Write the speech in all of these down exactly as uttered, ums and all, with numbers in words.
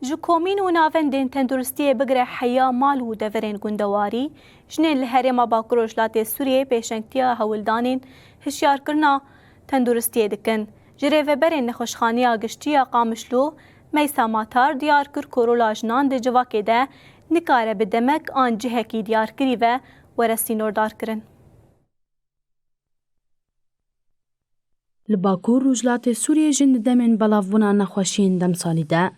Ji komîn û navendên tenduristiyê bigire heya mal û deverên gundewarî, jinên li herêma Bakur Rojhilatê Sûriyê pêşengtiya hewldanên hişyarkirina tenduristiyê dikin. Ji rêveberên Nexweşxaneya Giştî ya Qamişlo, Meysa Matar, diyar kir ku rola jinan di civakê de nikare bi demek an cihekî diyarkirî ve were sînordarkirin. Li Bakur Rojhilatê Sûriyê jin di demên belavbûna nexweşiyên demsalî de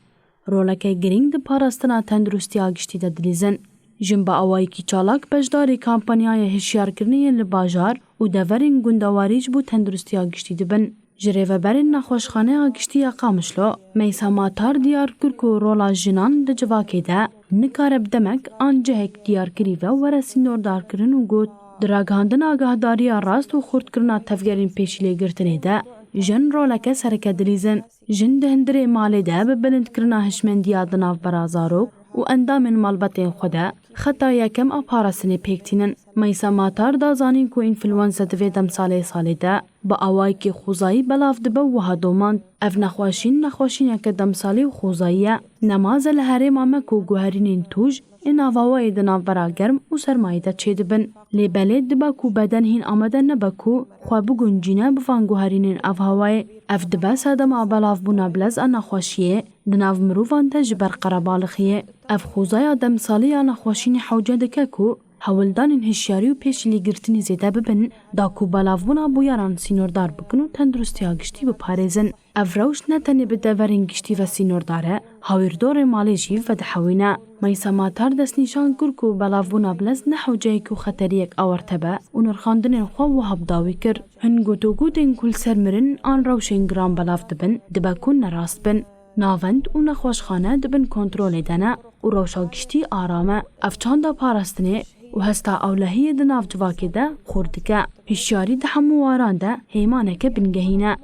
roleke girîng di parastina tenduristiya giştî de dilîzin. Jin bi awayekî çalak beşdarî kampanyayê hişyarkirinê yên li bajar û deverên gundewarî ji bo tenduristiya giştî dibin. Ji rêveberên Nexweşxaneya Giştî ya Qamişlo, Meysa Matar, diyar kir ku rola jinan di civakê de nikare bi demek an cihek diyarkirî ve were sînordarkirin û got, di ragihandina agahdariya rast û xurtkirina tevgerên pêşîlêgirtinê de jin roleke sereke dilîzin. Jin di hundirê malê de bi bilindkirina hişmendiya di navbera zarok û endamên malbatên xwe de xeta yekem a parastinê pêk tînin. Meysa Matar da zanîn ku înfluenza di vê demsalê salê de bi awayekî xwezayî belav dibe û wiha domand, ev nexweşîn nexweşîneke demsalî û xwezayî ye. Nemaze li herêma me ku guherînên tûj ên avawayê di navbera germ û sermayê de çêdibin. Lê belê dibe ku beden hîn amade nebe ku xwe biguncîne bi van guherînên avhawayê. Ev dibe sedema belavbûna bilez a nexweşiyê di nav mirovan de ji ber qerebalixiyê. Ev xwezaya demsalî ya nexweşînê hewce dike ku hewldanên hişyarî û pêşîlêgirtinê zêde bibin, da ku belavbûna bûyeran sînordar bikin û tenduristiya giştî biparêzin. Ev rewş ne tenê bi deverên giştî ve sînordar e, hawîrdorê malê jî vedihewîne. Meysa Matar destnîşan kir ku belavbûna bilez ne hewceyek û xeteriyek awarte be û nirxandinên xwe wiha bi dawî kir, hin gotogotên ku li ser mirin an rewşên giran belav dibin, dibe ku nerast bin. Navend û nexweşxane di bin kontrolê de ne û rewşa giştî aram e. Ev çanda parastinê û hesta ewlehiyê di nav civakê de xurt dike. Hişyarî di hemû waran de hêmaneke bingehîn e.